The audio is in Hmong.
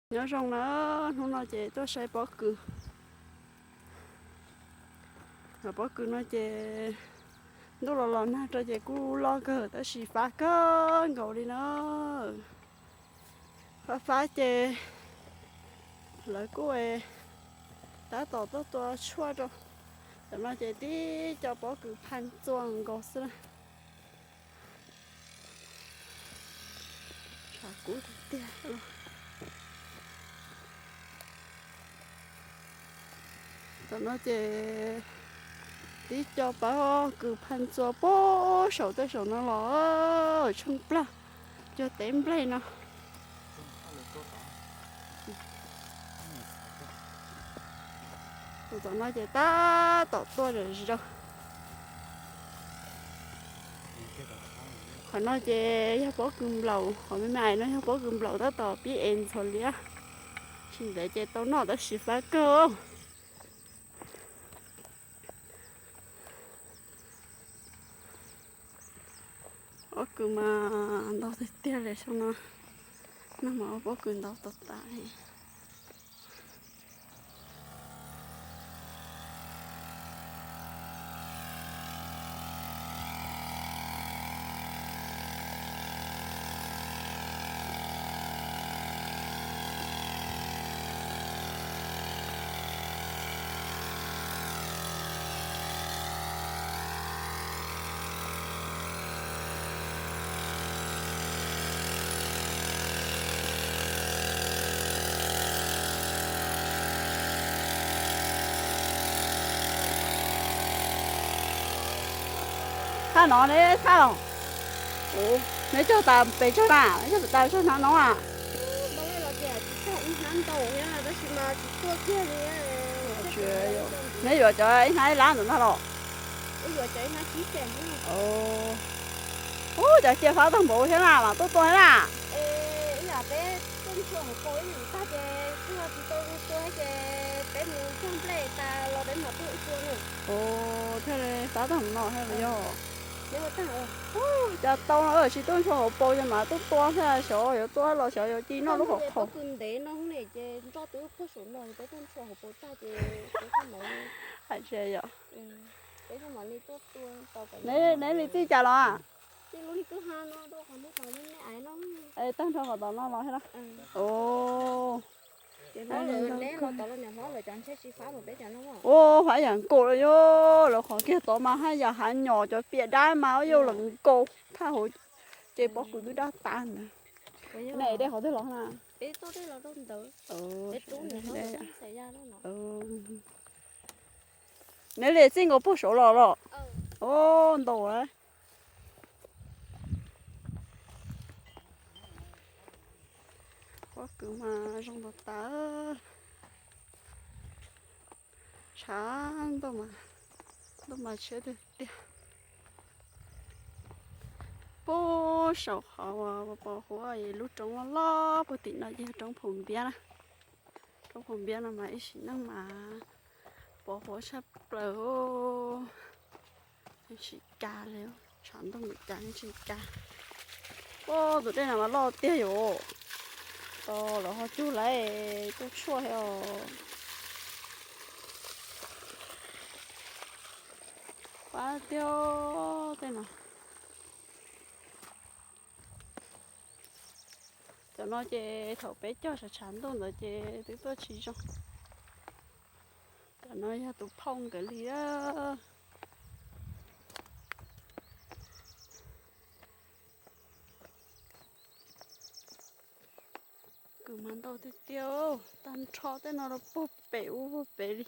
Nyob zoo na, hnub no ces tuaj saib pob kws. Pob kws no ces ntuj los los nag rau ces kuj loj kawg tab sis fab kawg nkaus li na. Fab fab ces lawv kuj tab tom tuaj tua tshuaj rau. Tam no ces tib co pob kws phaj ntxua nkaus xwb na. Tshav kub tiag tiag. Tam no ces tib co pob kws phaj ntxua puag saum tej saum no los tsheej plag cuag teb nplej no. Tus tom no ces tab tom tuaj zom zaws. Qhov no ces yog pob kws nplaum, qhov me me ais no yog pob kws nplaum tab tom pib ev ntxhuav liab. Tsis ntev ces tau noj tab sis fab kawg. Pob kws mas ntau tiag tiag li xyoo no, nag mas ua pob kws ntau tag tas li. Thaj no neb thaj los? Neb cog tas pes tsawg na? Neb cog tas tsawg na no a? Neb yuav cov ib hnab ib lab ntawm no los? Ub, cov cia fab tag npaum thiab na, mas tuaj tua thiab na? Ub, thiaj li fab tag no thiab yog. Ub, cas tau no tsis tuaj ntshua hauv paus ces mas tuaj tua thiab, xyov yuav tuaj los xyov yuav ci noj lub hauv qhov. Hais tias yog. Neb li txij cas los? Tag nrho qhov tom no los thiab. Ub, fab yam nkaus los yog, lawv qhov kiag tod mas haj yam hav nyom cov pias dab mas yog lawv nkaus thaj hauv ces pob kws twb dab tas ntawd. Nej dej qhov twg los na? Neb li txij nkaus puag saud los los? Ub, ntau lawm. Pob kws mas zoo tas tas. Tshav ntuj mas, ntuj mas tshiab tiag tiag. Puag saum qhov uas pos huab lub roob loj loj puag tim no ces yog roob Phaum Npiab na. Roob Phaum Npiab no mas ib sim neej mas pos huab tshaj plaws. Tsis kav li, tshav ntuj mus cas tsis kav. Ub, tus dej no mas loj tiag yom. Tos lawv ho cug lawm tuaj tshuaj thiab os. Fab tiag tej no. Cov no ces thaum peb cog tshav tshav ntuj ntawd ces twb tuaj tsis zoo. Cov no yog tus phauj nkawd li. Kws mas ntau tiag tiag, tag nrho tej no los puag pem ub puag pem li.